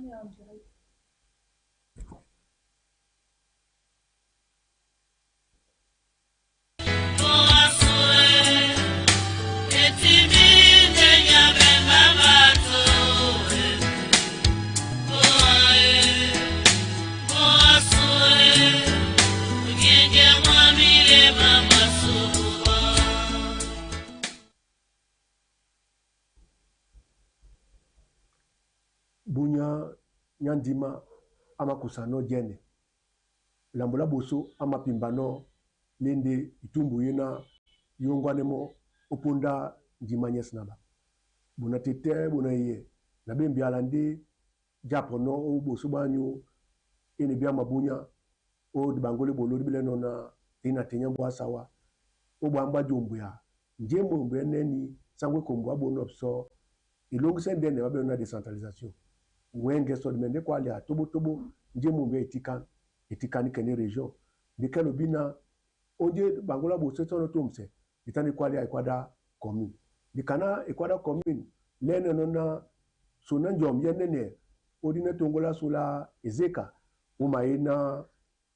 On est en direct. Bunya nyandima amakusano jene lambola boso amapimbano lende itumbu yena yongwanemo oponda ndima nyesi na ba bona tete bona ye na bembi ala nde japono o boso banyu ene bia mabunya o dibangole bolo dibile na tina tenya bwasawa o bwamba jombu ya njembo mbu neni sangwe kombo abono so elongisa ndene babe na décentralisation wenge so demande kwa alia tobo tobo njembo mbu etika etikani kene region ndekelo bina onje bangola boso tono tomse itani kwa alia ekwada commune dikana ekwada commune lene nona sona njom ye nene odine tongola sola ezeka uma na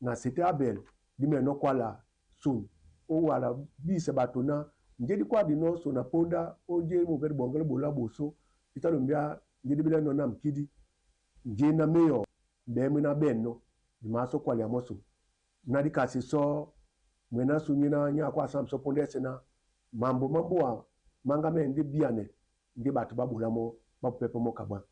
na cité abel dime no kwala sun o wala bise bato na njedi kwa dino so na ponda onje mo ber bongolo bola boso italo mbia njedi bila no na mkidi nje na mayor be mi na benno di maso kwali amoso na di kasi so mwena sunyina nya kwa sam so ponda sena mambo mambo wa manga me ndi biane ndi bato babula mo bapepe mo kabwa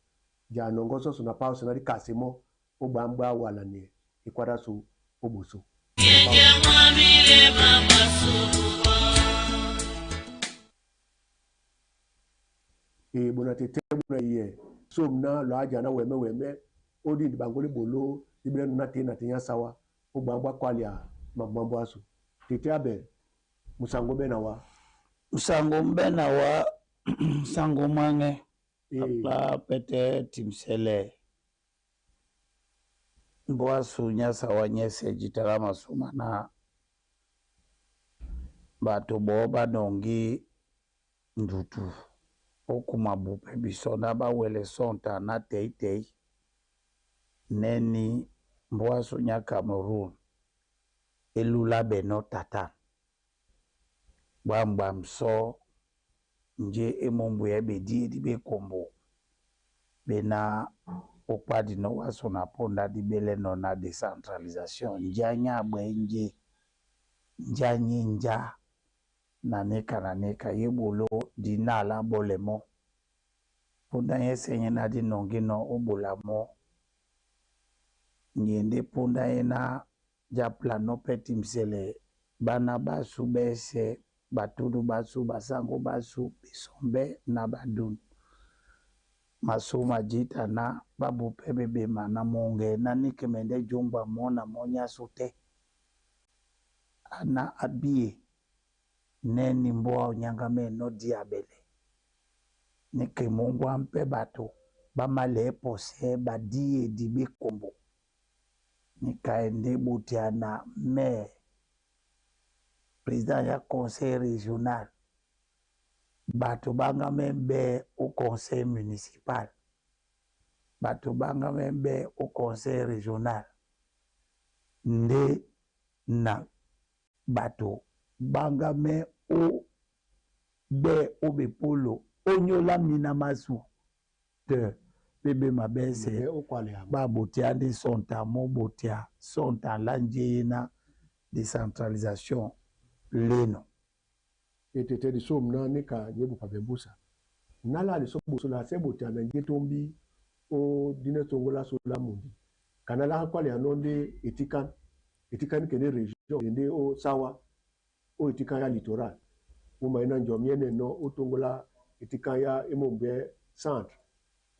ja nongoso so na pause na di kasi mo obamba wala ne ikwada so oboso. E bona tete bona ye so mna lo aja na weme weme odi ndi bangole bolo ibile na te na tenya sawa obamba kwalia mambo aso tete abe musango bena wa musango mbena wa musango mwange apla pete timsele mbwasu nyasa wanyese jitala masuma na bato bo banongi ndutu okuma bupe biso na bawele sonta na teitei neni mbwasu nya Cameroon elula beno tata bwambwa so nje emombu ya bedi edi bekombo bena okpadi no waso na ponda di bele no na décentralisation nja nyabwe nje nja nyenja na neka na neka yebolo di nala bolemo ponda yesenye na di nongi no obolamo nyende ponda yena japla no peti msele bana basu bese batudu basu basango basu besombe na badunu masuma jita na babu pebe bema na monge na nikemende jumba mona monya sote ana abie neni mboa onyanga me no diabele nike mungu ampe bato bamale pose badie dibe kombo nikaende butia na maire président ya conseil régional bato banga membe au conseil municipal bato banga membe au conseil régional nde na bato banga me o be o bepolo onyola mina masu te bebe mabese babotia nde sonta mobotia sonta la nje na décentralisation leno etete di som na nika nyebu pa bebusa nala di sobo so la sebo tia na nje tombi o dine tongola so la mundi kana la kwali anonde etikan etikan kene region ende o sawa o etikan ya littoral o ma ina njom yene no o tongola etikan ya emombe centre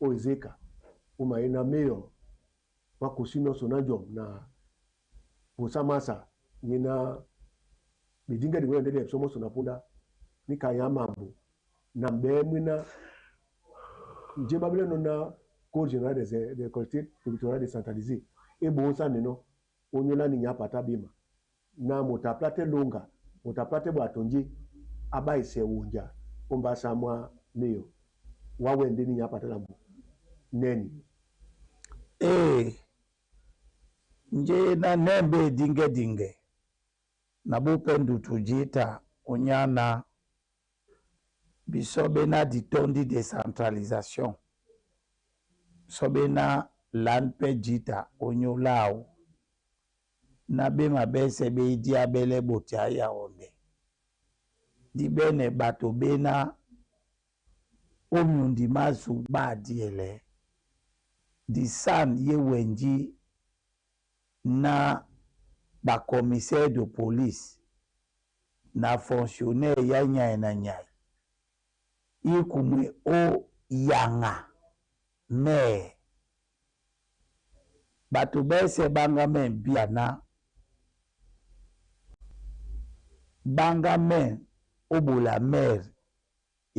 o ezeka o ma ina mayor wa kusino so na njom na posamasa nyina bidinga di wende de somo so na punda nika ya mambo na mbe mwina nje babile no na cour générale des collectivités territoriales décentralisées e bonsa neno onyola ni nyapata bima na mota plate longa mota plate bwatonje aba ise wunja omba samwa meyo wawende ni nyapata lambo neni. Ee, njé na nɛ mbé ediŋgɛdiŋgɛ na bó pɛ́ ndutu jǐta ónyá náh bisɔ́ ɓéná di tɔ́ndi décentralisation, sɔ́ ɓéná lǎn pɛ́ jǐta ónyólá áō ná ɓé maɓɛ́sɛ̄ ɓé ídiáɓɛ́lɛ́ ɓote á Yaondɛ. Dí ɓɛ́nɛ ɓato ɓéná ó myundi másu ɓá adíɛlɛ́, disan e wɛnjí na bacommissaire de police na fonctionnaire yá nyay na nyay í kumwɛ ó yaŋa maire. Ɓato ɓɛ́sɛ̄ ɓáŋgámɛ́ bíá ná ɓáŋgámɛ́ ó ɓola maire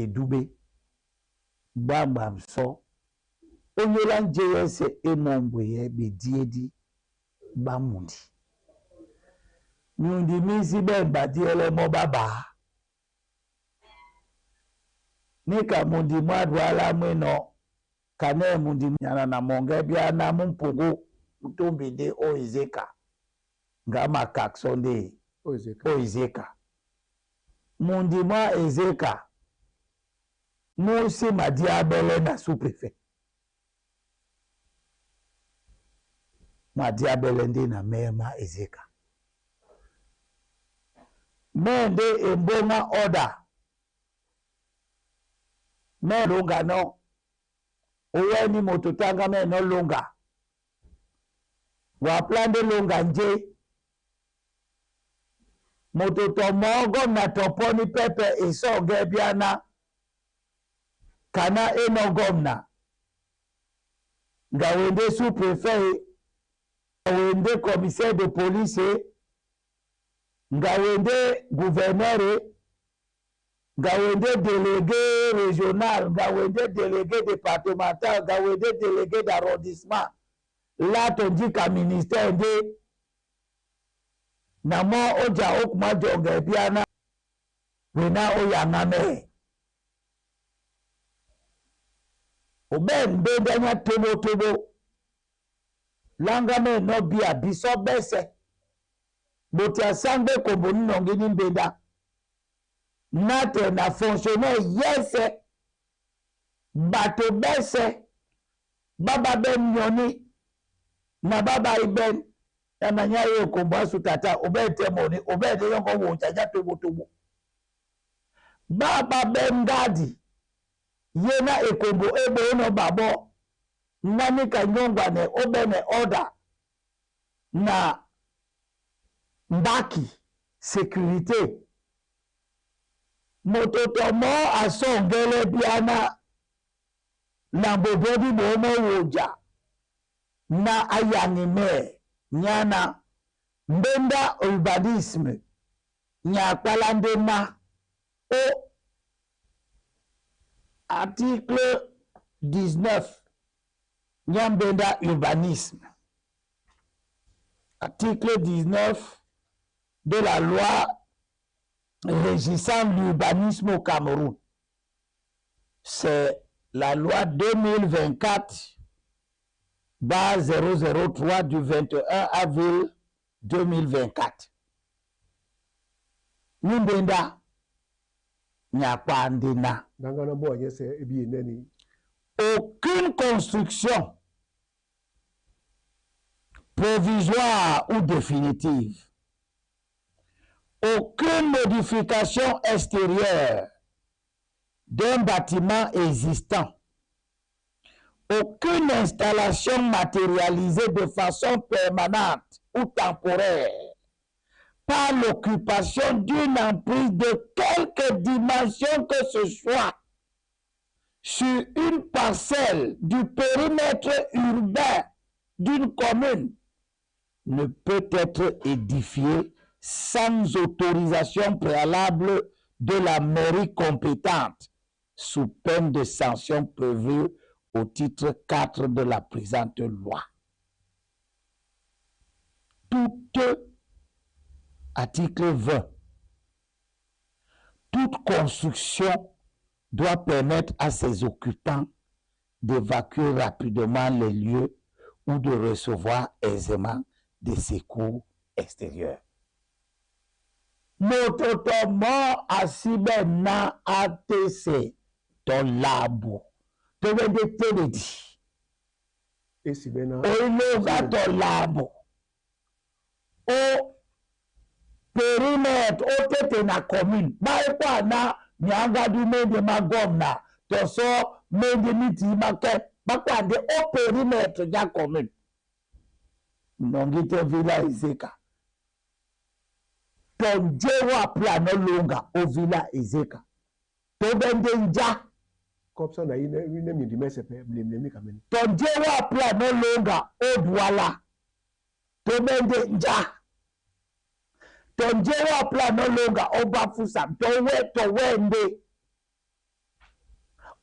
edúɓé, ɓwǎmɓwam sɔ́, ónyólá njé yɛ́sɛ̄ é mɔ̄ ombweyɛɛ́ ɓedíédí ɓá mundi. Myundi mísí ɓɛ̂n ɓadíɛlɛ́ mɔ́ ɓá ɓaá. Níka mundi mwá Dwálá mwénɔ̄, kanɛ́ɛ mundi nyana na mɔŋgɛ́ bíáná mú mpuŋgú mú túmbi ndé ó ezéka, ŋgá makaksɔ́ ndé Ó ezeka. Ó ezeka. Mundi mwá Ezeka mú sí madíábɛ́lɛ́ na sous-préfet. Madiábɛ́lɛ́ ndé na maire má Ezeka. Maire ndé e mbóŋá ɔ́da, maire lóŋga nɔ́, ówɛ́ní moto táŋgámɛ́nɔ́ lóŋga. Wa plá ndé lóŋga njé. Moto tɔ mɔɔ́ gɔmna tɔ pɔ́ ní pɛ́pɛ̄ e sɔ́ɔŋgɛ́ bíáná kaná é nɔ́ gɔmna, ŋgawendé sous-préfet e, ŋgawendé commissaire de police e, ŋgawendé gouverneur e, ŋgawendé délégué régional, ŋgawendé délégué départemental, ŋgawendé délégué d'arrondissement, lá tɔ ndíka ministère ndé na mɔ́ ó ja ó kumá jɔŋgɛ bíáná wena ó yaŋá mɛ́ɛ. Obɛ́ mbéndá nyá tóbótóbó, láŋgámɛ́nɔ́ bíá bisɔ́ ɓɛ́sɛ̄, ɓote a sáŋgé ekombo ní nɔŋgí ní mbéndá, nátɛ na fonctionnaire yɛ́sɛ̄, ɓato ɓɛ́sɛ̄ ɓá ɓábɛ́ myɔní na ɓá ɓáíbɛ́n na na nyá yé ekombo ásū tata obɛ́ tɛ́ mɔní obɛ́ dé yɔ́ŋgɔ́ woja nyá tóbótóbó. Ɓá ɓábɛ́ ŋgádi yé ná ekombo é ɓoónɔ̄ ɓaɓɔ́ ná níka nyɔ́ŋgwanɛ ó ɓɛ́nɛ ɔ́da na mbáki sécurité. Moto tɔ mɔɔ́ a sɔ́ŋgɛ́lɛ́ bíáná lambo bɔ́ dí ɓoómɔ́ woja ná á yaŋɛ mɛ́ɛ nyáná mbéndá urbanisme nyɛ a kpálá ndé ná ó article 19 nyá mbéndá urbanisme. Article 19 de la loi régissant l'urbanisme au Cameroun. C'est la loi 2024 003 du 21 avril 2024. Nimbenda Nyakwandina. Nangana mbo anyese ebi eneni. Aucune construction provisoire ou définitive, aucune modification extérieure d'un bâtiment existant, aucune installation matérialisée de façon permanente ou temporaire par l'occupation d'une emprise de quelque dimension que ce soit sur une parcelle du périmètre urbain d'une commune ne peut être édifiée sans autorisation préalable de la mairie compétente, sous peine de sanctions prévues au titre 4 de la présente loi. Toute, article 20, toute construction doit permettre à ses occupants d'évacuer rapidement les lieux Ou de recevoir aisément des secours extérieurs. Moto to mɔ asi bɛ na atese to lambu to bɛ nde tebedi. Esi bɛ na Oilonga to lambu o périmètre o tete na commune baekwa na miangadu mende magomna toso mende miti make bakwa nde o périmètre ya commune nongi te villa Ezeka to nje wa plano longa o villa Ezeka to bende nja. Kɔpsa na yi ne ne mi di mɛsɛ pɛ bilembilemi ni kameni. To nje wa plano longa o Douala to bende nja, to nje wa plano longa o Bafoussam to we nde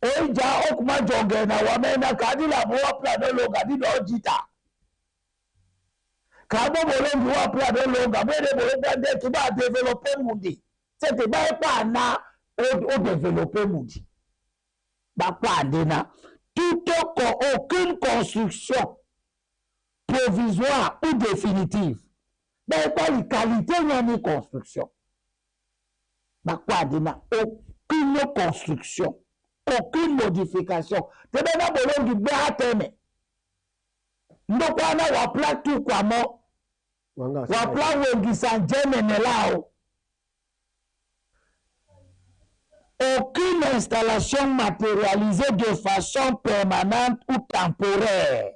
oija okuma jonge na wamena kadila mo wa plano longa di do jita kabo bolongi wa plano longa mwene bolonga nde ki ba développer mundi c'était ba pa na o développer mundi ba pa ndena tout aucune construction provisoire ou définitive ba pa li qualité ni construction ba pa ndena aucune construction, aucune modification tebe na bolongi ba teme ndoko na wa pla tout kwa mo wa pla wengisa njene lao. Aucune installation matérialisée de façon permanente ou temporaire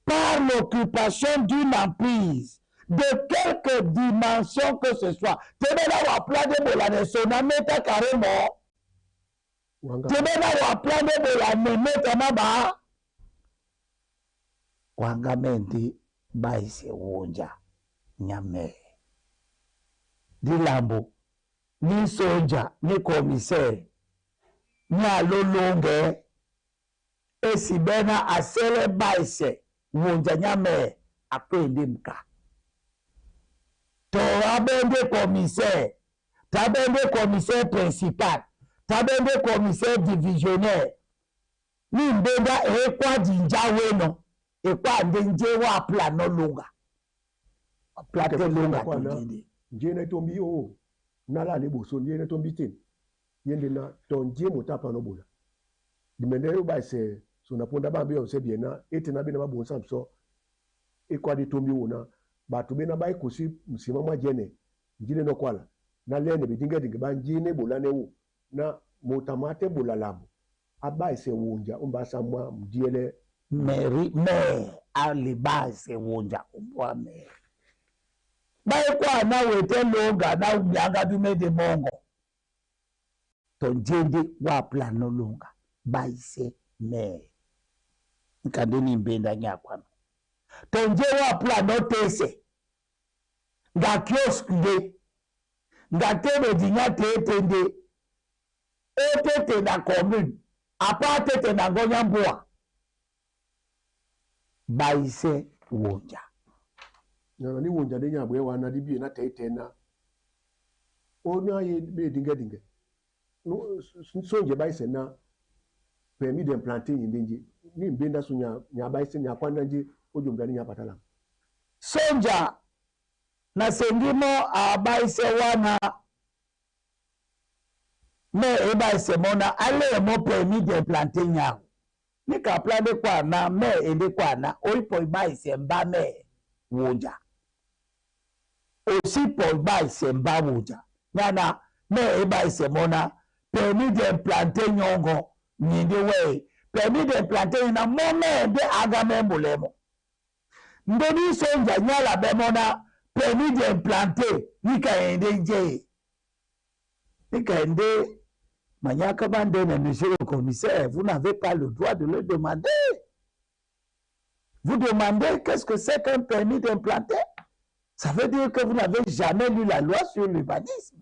par l'occupation d'une emprise de quelque dimension que ce soit. Tebe na wa pla de bolane sona meta carrément. Tebe na wa pla de bolane meta maba. Wanga menti baise wonja nyame. Dilambo ni sonja ni commissaire ni alolonge esibena asele baise wonja nyame akwende mka. To abende commissaire, tabende commissaire principal, tabende commissaire divisionnaire. Ni mbenda ekwa jinja weno ekwa ndenje wa plano longa. Plate longa tondende. Njene tombi o nala le boso njene tombi te. Yende na tonje mota pano bola. Dimende yo ba se so na ponda ba be on se bien na ete na be na ba bon samso ekwa de tombi wona ba to be na ba ikosi msima ma jene njile no kwala na lene be dinga dinga ba njine bola ne wo na mota mate bola labo aba ese wonja umba samwa mdiele meri me ali ba se wonja umbwa me ba ekwa na wete longa na unyanga dume de mongo tonjende wa plano longa ba ise me nkande ni mbenda nyakwa tonje wa plano tese nga kiosk nde nga tebe dinya tete nde otete na commune apa tete na ngonya mbwa baise wonja na ni wonja de nya bwe wa na di bi na tete na ona ye be dinga dinga no sonje baise na permis d'implanter yindenje ni mbenda so nya nya baise nya kwanda nje ojomga ni nya patala sonja na sengimo abaise wana me ebaise mona ale mo permis d'implanter nya ni ka plan de kwa na me ende kwa na oipo baise mba me wonja osi po baise mba wonja nyana me ebaise mona permis d'implanter nyongo nyinde we permis d'implanter na mo me de aga me mbulemo ndeni sonja nyala be mona permis d'implanter nika ende nje nika ende Manyaka Bandene, monsieur le commissaire, vous n'avez pas le droit de le demander. Vous demandez qu'est-ce que c'est qu'un permis d'implanter? Ça veut dire que vous n'avez jamais lu la loi sur l'urbanisme.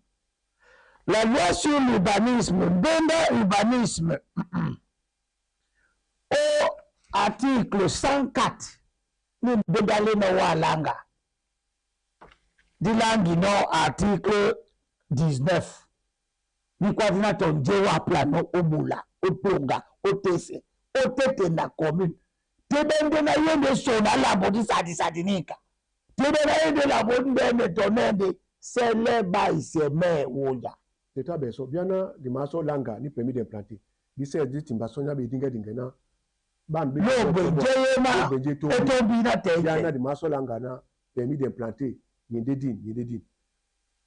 La loi sur l'urbanisme, Mbenda urbanisme, au article 104, nous devons walanga. Dilangi no article 19. Ni kwa vina tonje wa plano obola, otonga, otese, otete na commune. Tebe nde na ye nde sona lambo di sadi sadi nika. Tebe na ye nde lambo nde nde tonende sele ba ise me woja. Teta beso biana di maso langa ni permis d'implanter. Di se di timba sonya be dinga dinga na ban be Lo benje ye na benje to eto bi na te biana di maso langa na permis d'implanter yende din yende din.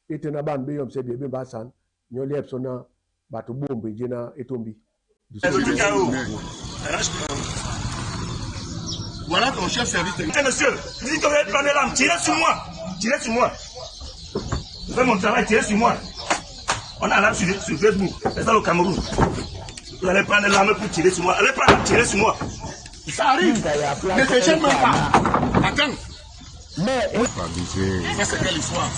Ete na ban be yom se be ba san nyo lep so na bato bombe je na etombi. Voilà ton chef service. Eh monsieur, vous dites que vous allez prendre l'arme, tirez sur moi. Tirez sur moi. Je fais mon travail, tirez sur moi. On a l'arme sur Facebook, c'est ça le Cameroun. Vous allez prendre l'arme pour tirer sur moi. Allez prendre, tirez sur moi. Ça arrive. Ne te gêne même pas. Attends. Mais Ça, c'est quelle histoire?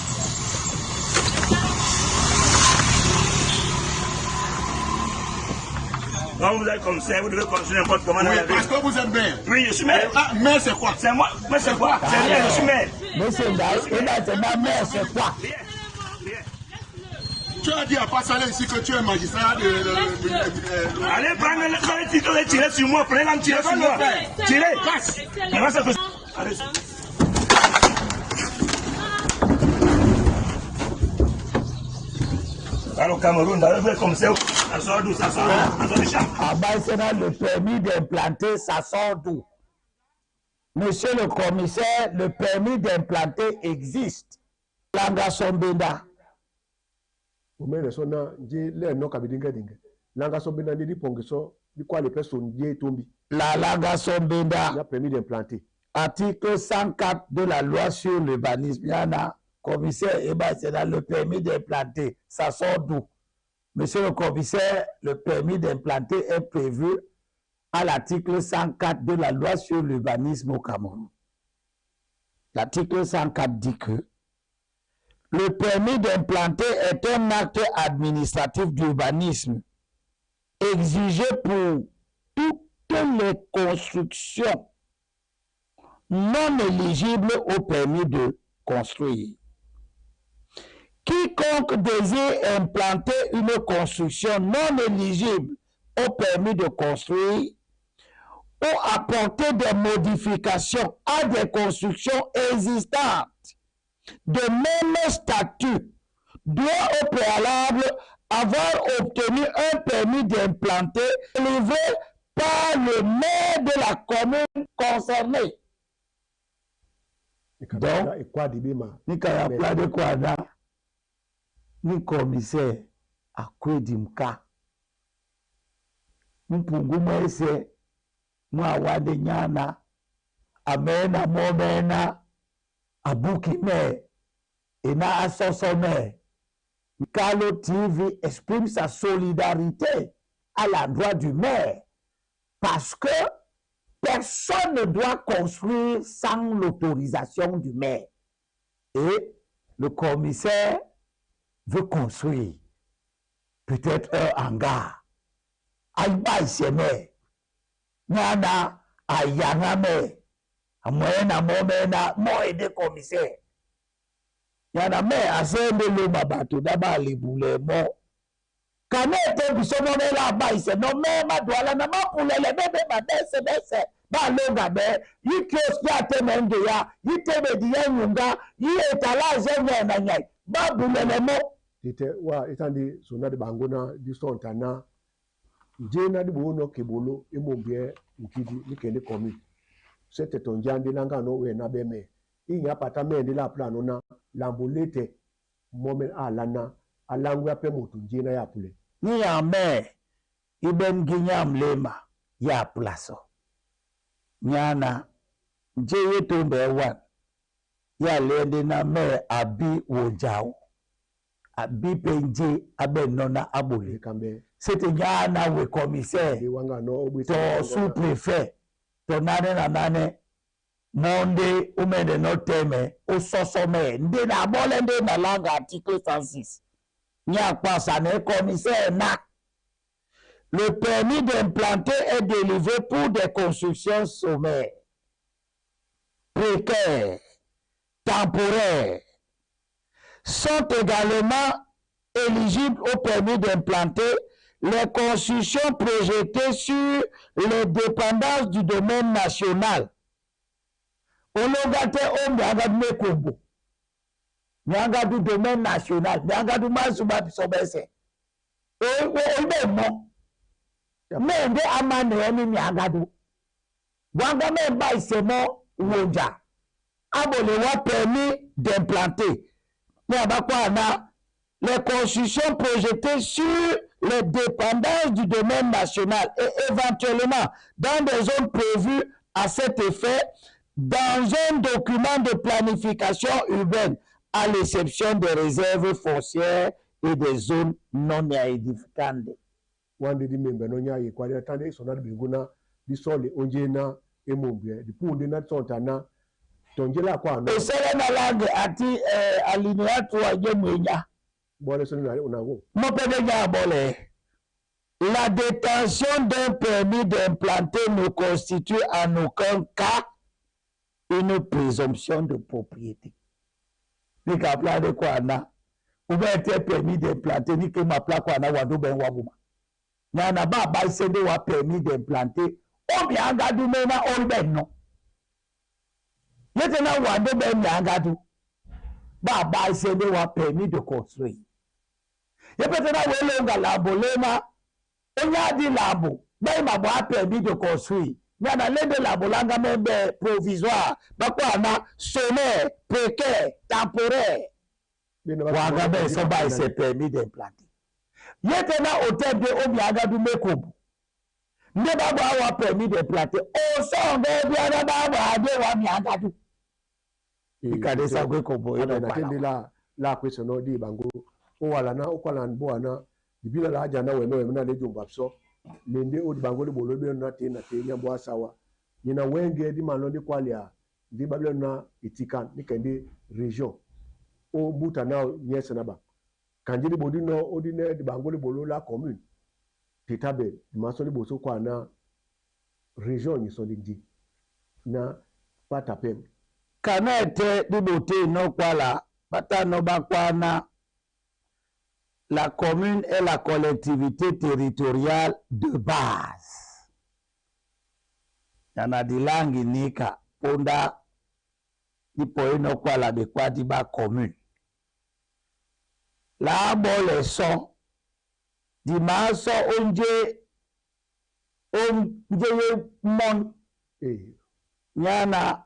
Donc vous êtes comme ça, vous devez construire n'importe comment. Oui, parce que vous êtes maire. Oui, je suis maire. Ah, maire, c'est quoi? C'est moi. Mais c'est quoi? C'est rien, je suis maire. Mais c'est ma mère, c'est quoi? Rien. Rien. Tu as dit à Passalé ici que tu es magistrat de. Allez prendre le tirer sur moi, prenez l'arme, tirez sur moi. Tirez. Casse. Allez. Alors, au Cameroun, d'ailleurs, comme ça, ça sort d'où? Ça sort d'où? Ça sort du champ. Ah ben, c'est là le permis d'implanter, ça sort d'où? Monsieur le commissaire, le permis d'implanter existe. Langa Sombenda. Omene sona nje le no kabidinga dinga. Langa Sombenda ndi pongiso di kwa le personne nje tombi. La Langa Sombenda. Il a permis d'implanter. Article 104 de la loi sur l'urbanisme. Il y en a. Commissaire, eh ben, c'est là le permis d'implanter. Ça sort d'où? Monsieur le commissaire, le permis d'implanter est prévu à l'article 104 de la loi sur l'urbanisme au Cameroun. L'article 104 dit que le permis d'implanter est un acte administratif d'urbanisme exigé pour toutes les constructions non éligibles au permis de construire. Quiconque désire implanter une construction non éligible au permis de construire ou apporter des modifications à des constructions existantes de même statut doit au préalable avoir obtenu un permis d'implanter délivré par le maire de la commune concernée. Donc, ni commissaire akwedi mka mpungu mwese mwawande nyana amena momena abuki me ena asoso me. Carlo TV exprime sa solidarité à l'endroit du maire parce que personne ne doit construire sans l'autorisation du maire. Et le commissaire veut construire peut-être un hangar. Aïba iseme, nyana ayanga me, amoena momena moede commissaire. Nyana me asende lo babato daba libule mo. Kane te biso momela ba ise no me madwala na mapulele bebe badese dese. Ba longa be yi kiosk ya te menge ya yi tebe di ya nyunga yi etalage nyana nyai. Ba bulele mo. Tete wa etandi sona de bangona di sontana nje na di bono kebolo emombie nkidi ni kende komi sete tonjande langa no we na beme inya pata me ndi la plano na lambolete momen alana alangu ya pe motu nje na ya pule ni ya me iben ginya mlema ya plaso nyana nje yeto mbe wan ya lende na me abi wojao abi penje abe nona abole c'était nyana we commissaire to sous-préfet to nane na nane monde umende no teme o sosome nde na abole nde na langa article 106 nya pa ne commissaire na. Le permis d'implanter est délivré pour des constructions sommaires, précaires, temporaires. Sont également éligibles au permis d'implanter Les constructions projetées sur les dépendances du domaine national. Olonga te o mianga du mekombo. Mianga du domaine national. Mianga du mazuba biso bese. O o mo. Mende amane ni mianga du. Wanga me ba isemo wonja. Abole wa permis d'implanter. Mais abakwa les constructions projetées sur les dépendances du domaine national et éventuellement dans des zones prévues à cet effet dans un document de planification urbaine, à l'exception des réserves foncières et des zones non aedificantes. Wande di membe no nya yekwadi tande sona binguna di sole onje na emombe di punde na tsonta na tonjela kwa no. Esele na langue ati alinéa 3 ye mwenya. Bole soni na unago. Mo pede nya bole. La détention d'un permis d'implanter ne constitue en aucun cas une présomption de propriété. Ni ka plan de kwa na. Ou bien te permis d'implanter ni ke ma plan kwa na wando ben wabuma. Nyana ba ba sende wa permis d'implanter. O mi angadu me na o ben no. Yete na wando ben mi angadu. Ba ba sende wa permis de construire. Yepete na wele nga labo lema. Onya di labo. Ben ma bo permis de construire. Nyana lende labo langa membe provisoire. Ba kwa na sommaire, précaire, temporaire. Wanga ben so ba se permis d'implanter. Yete na hôtel de obiaga du mekobu. Nde ba bo wa permis d'implanter. O so nde bi ana ba bo ade wa mi anga du. Ikade sa gwe kobo ina na tende la la question no di bango o wala na o kwala bo ana dibila la aja na weme weme na le jomba so lende o di bango le bolo be na te na te nyambo asawa nyina wenge di mano di kwalia di bablo na itika ni kende region o buta na nyese na ba kanjiri bodi no odine di bango le bolo la commune tetabe di maso le boso kwa na region ni so di na patapem Kanete di bote no kwala bata no bakwana. La commune est la collectivité territoriale de base. Yana di langi nika ponda di poe no kwala de kwa di ba commune. La bo le son di maso onje onje ye mon yana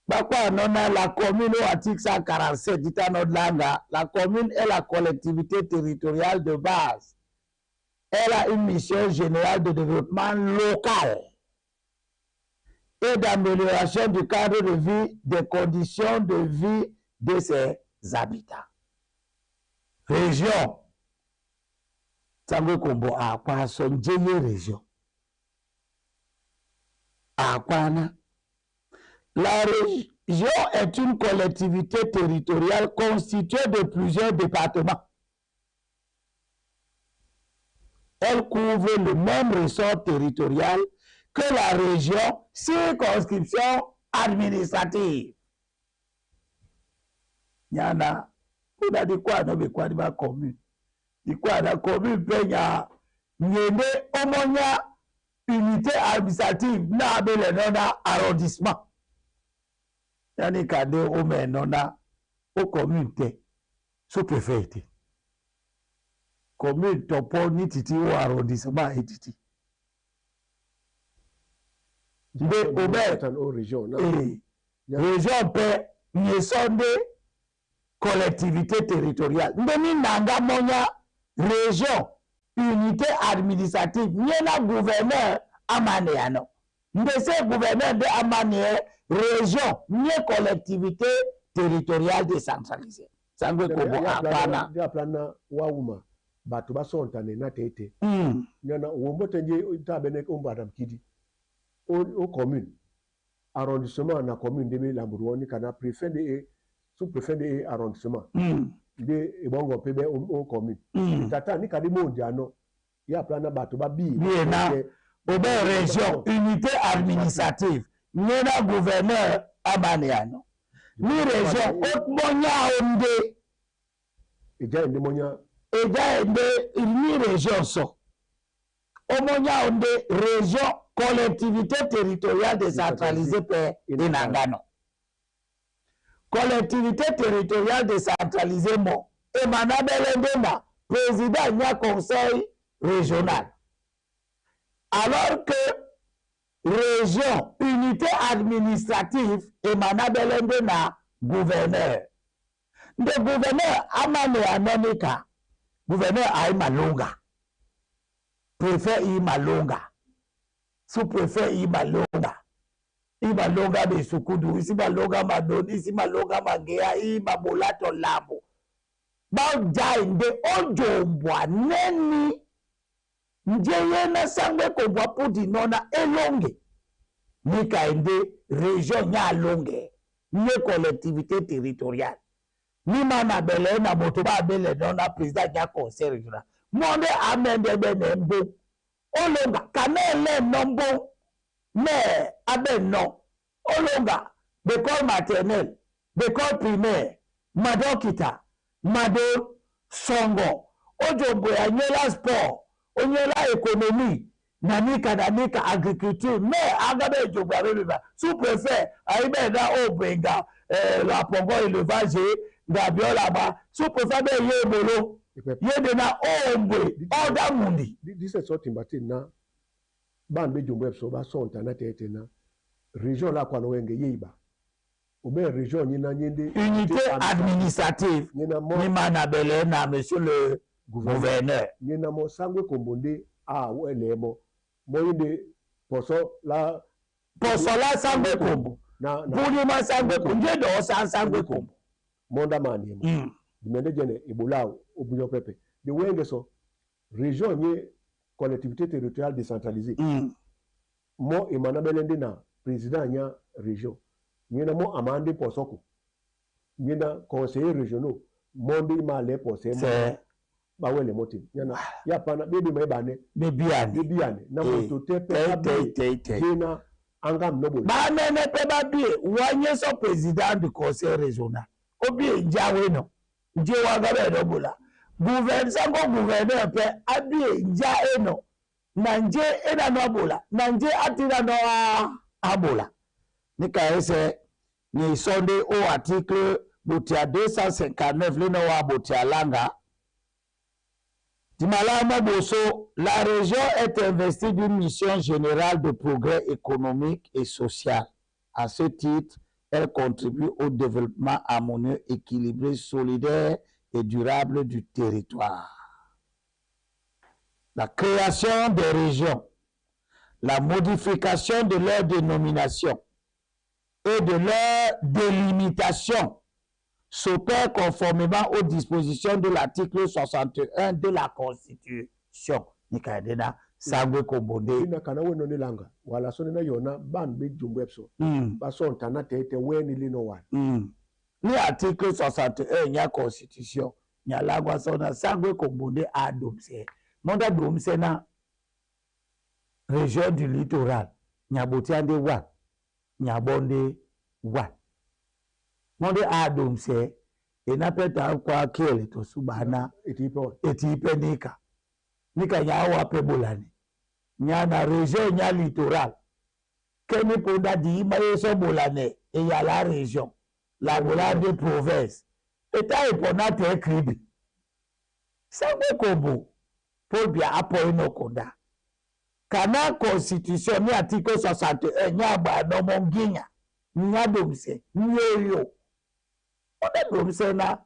Bakwa nona la commune au article 147 dit à notre langue, la commune est la collectivité territoriale de base. Elle a une mission générale de développement local et d'amélioration du cadre de vie, des conditions de vie de ses habitants. Région. Sango Kombo akwa sonjeye région. Akwana. La région est une collectivité territoriale constituée de plusieurs départements. Elle couvre le même ressort territorial que la région circonscription administrative. Nyana, on a dit quoi, non, mais quoi, la commune? Dit quoi, la commune, penya, nyende, omonya, unité administrative, n'a le nom arrondissement. Yani kade o menona o commune te sous préfet te commune topo ni titi o arrondissement et titi nde obe o région na région pe ni sonde collectivité territoriale nde ni nanga monya région unité administrative ni na gouverneur amane yano nde se gouverneur de amane région ni collectivité territoriale décentralisée. Sango kobo apana. Dia plana wauma bato basontane na tete. Nyana wombo tenje tabene omba adam kidi. O commune arrondissement na commune de Lambourou kana préfet de sous-préfet de arrondissement. De ebongo pebe o commune. Tata ni kadi monde ano. Ya plana bato ba bi. Bi na obe région unité administrative. Nyena gouverneur abaneano. Ni région otmonya onde. Eja ende monya. Eja ende ni Région sɔ omoni awo nde région, collectivité territoriale décentralisée mpe enangano collectivité territoriale décentralisée mo emana bele nde na président nya conseil régional, alors que région, unité administrative, emana bele nde na gouverneur. Nde gouverneur amane anonika gouverneur ayi malonga, préfet yi malonga, sous-préfet yi malonga, i malonga besukudu isi malonga madoni isi malonga mangea i mabolato lambo bajai nde ojombwa neni nje ye na sangwe kombwa pudi nona elonge nika nde région nya alonge nye collectivité territoriale ni mana bele na moto ba bele nona président nya conseil régional monde amende bene mbo olonga kana ele no mbo mais abe no olonga d'école maternelle, d'école primaire, madokita mado songo ojombo ya nyela sport, onyela économie nanika nanika agriculture, mais agabe ejombo ya bebeba sous préfet ayibe na obenga la pongo élevage ngabiolaba sous préfet be ye ebolo ye de na ombwe oda mundi. Dise so timba te na bana be jombo so ba so ntana te te na région la kwa no wenge yiba obe région nyina nyende. Unité administrative. Nyina mo. Ni mana bele na monsieur le gouverneur. Nyina mo sangwe kombonde a wele mo mo yinde poso la. Posola sangwe kombo. Na bulima sangwe kombo nje do sa sangwe kombo. Monda mani mo dimende jene ebola obuyo pepe de wenge so région nye collectivité territoriale décentralisée mo emana belende na président nya région nyina mo amande posoko nyina conseiller régionaux monde ma le pose mo C'est bawele moti nyana ya pana bebi ma ebane. Bebiani. Bebi ane na Eh. moto te pe Te abe te te te. yena anga mnobo. Banene mpe babie wanye so président du conseil régional obie njawe no nje wanga beno bola gouverneur sango gouverneur mpe abie nja eno na nje ena no abola na nje atina no a abola nika ese ni sonde o article botia 259 lino wa botia langa Dimalama Bosso, la région est investie d'une mission générale de progrès économique et social. À ce titre, elle contribue au développement harmonieux, équilibré, solidaire et durable du territoire. La création des régions, la modification de leur dénomination et de leur délimitation s'opère conformément aux dispositions de l'article 61 de la Constitution. Nikaedena Sangwe Kombonde. Ina kana weno ni langa wala so na yona ban be jumbo epso ba so ntana te te weni lino wa. Ni article 61 ya Constitution, nyalangwa sona Sangwe Kombonde a domse. Monda domse na région du littoral. Nyabotiande wa. Nyabonde wa. Monde a domse. Enapeta kwa kele to subana. Eti po. Eti ipe nika nika nya wa pe bolani nya na région nya littoral keni ponda di ima yeso bolane e ya la région la bola de province eta epona te kribi Sangwe Kombo Paul Biya apo ino konda kana constitution ni article 61 nya ba no mo nginya nya domse nyoyo ona domse na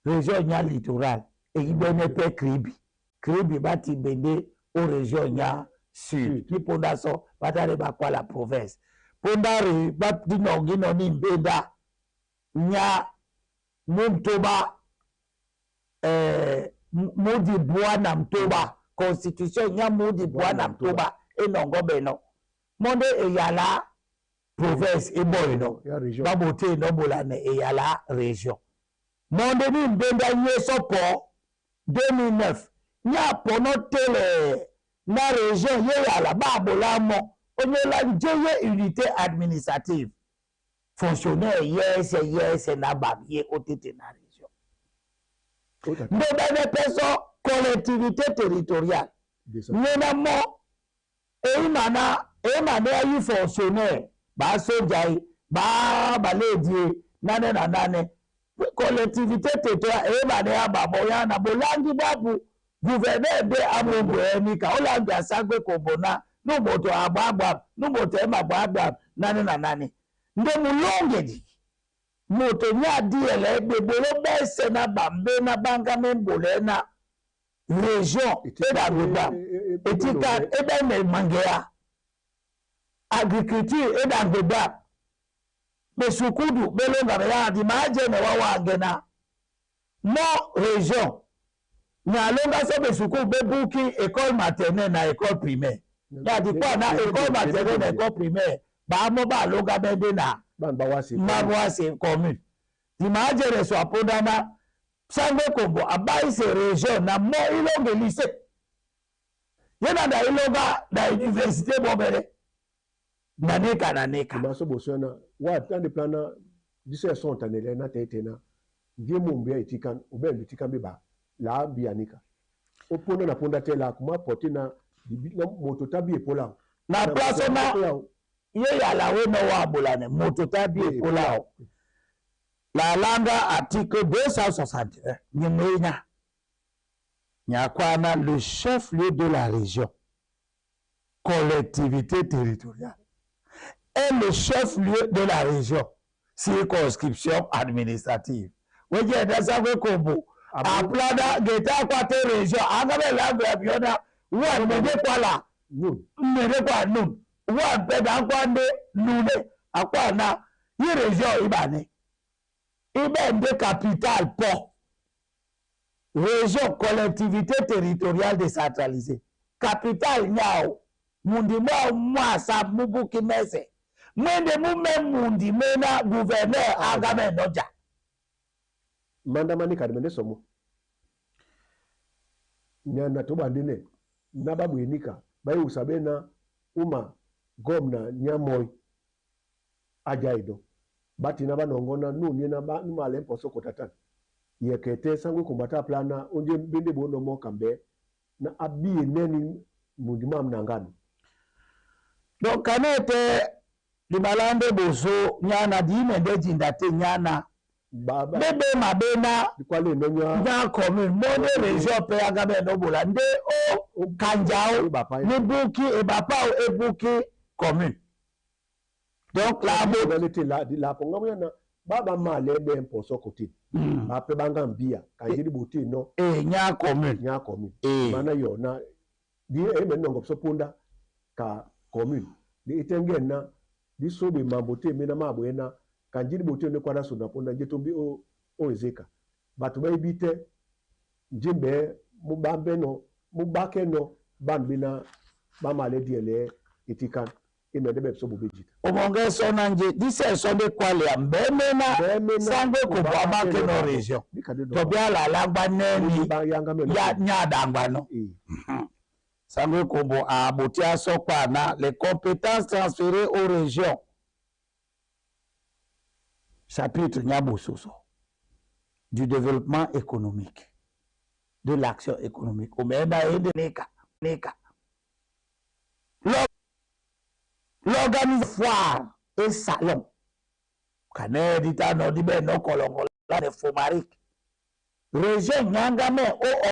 région nya littoral eyibene pe kribi kribi bati bende o région nya sud ni ponda so batale bakwa la province ponda re bati nongi noni mbenda nya mumtoba mudi bwana mtoba constitution nya mudi bwana mtoba enongo beno monde eyala province eboyino ya région babote enobolane eyala région monde ni mbenda yeso po 2009 nya pono tele na région ye yala babola mo onyola nje ye unité administrative fonctionnaire yese yese na babie otete na région. Ota. Nde bene peso Collectivité territoriale nyena mɔ eyimana eyimana ayi fonctionnaire basoja ye ba baledi ye nane na nane. Collectivité territoriale eyimana ya babo yana bolangi bwabu gouverneur nde amombo enika olangi asangwe kombona numoto abwabwa numoto emabwabwa nane na nane nde mulongedi moto nya diele ebe bolo bese na bambe na banga membole na région edangba etika ebe mangea agriculture edangba besukudu belonga beyadi maje ne wawange na mo région nyalonga so besukudu bebuki école maternelle na école primaire yadi kwa na école maternelle na école primaire baamo balonga bende na mabwase commune. Dimajere so apondana sango kombo abayise région na mo ilonge lycée ye na na ilonga na université bobele na neka na neka. Maso boso na wa tande plana dise son tanele na tete na ngie mumbu ya etikan obe etikan be ba la bi anika opona na ponda te la kuma porter na na moto tabi epola na place na ye yala we no wa bolane moto tabi epola la langa article 261 nyemenya nyakwana le chef-lieu de la région collectivité territoriale est le chef-lieu de la région circonscription administrative. Weje ndasa kombo aplada geta kwate région angabe la biona wa mede kwala mede kwa nun wa peda kwande nune akwana yi région ibane ibe nde capitale po région collectivité territoriale décentralisée capitale nyao mundi mwa mwasa mubuki mese mwende mume mundi mena gouverneur agame noja mandamani kadimende somo nyana to bandine na babwenika bayi usabena uma gomna nyamoi ajaido bati na banongona nu na ba numa lempo soko tatan yekete sangwe kumbata plana onje bende bono mo kambe na abi neni mundima mnangano. Donc kanete libalande boso nyana dime nde jinda te nyana baba bebe mabena kwale nonya nya commune mone région pe agabe nobola nde o kanjao ni buki ebapa ebuki commune. Donc la bo la te la la ponga mwana baba male be mposo kote ba pe banga mbia kanjiri bote no e nya commune nya commune e mana yo na di e me nongo so punda ka commune di itenge na di sobe mambo te me na mabo na kanjiri bote ne kwada so na punda je tombi o o ezeka bato ba ibite njimbe mu bambe no mu bake no bambi na ba male diele itikan ime de so bobejita omonge sona nje dise sonde kwale mbeme na sangwe ko baba ke no région to bia la langba neni ya nya dangba no sangwe kombo a botia sokpa na les compétences transférées aux régions chapitre Nyabososo du développement économique de l'action économique omenda ende neka neka l'organisation foire et salon kane dita no dibe no kolongo la de fomarik région nyangame o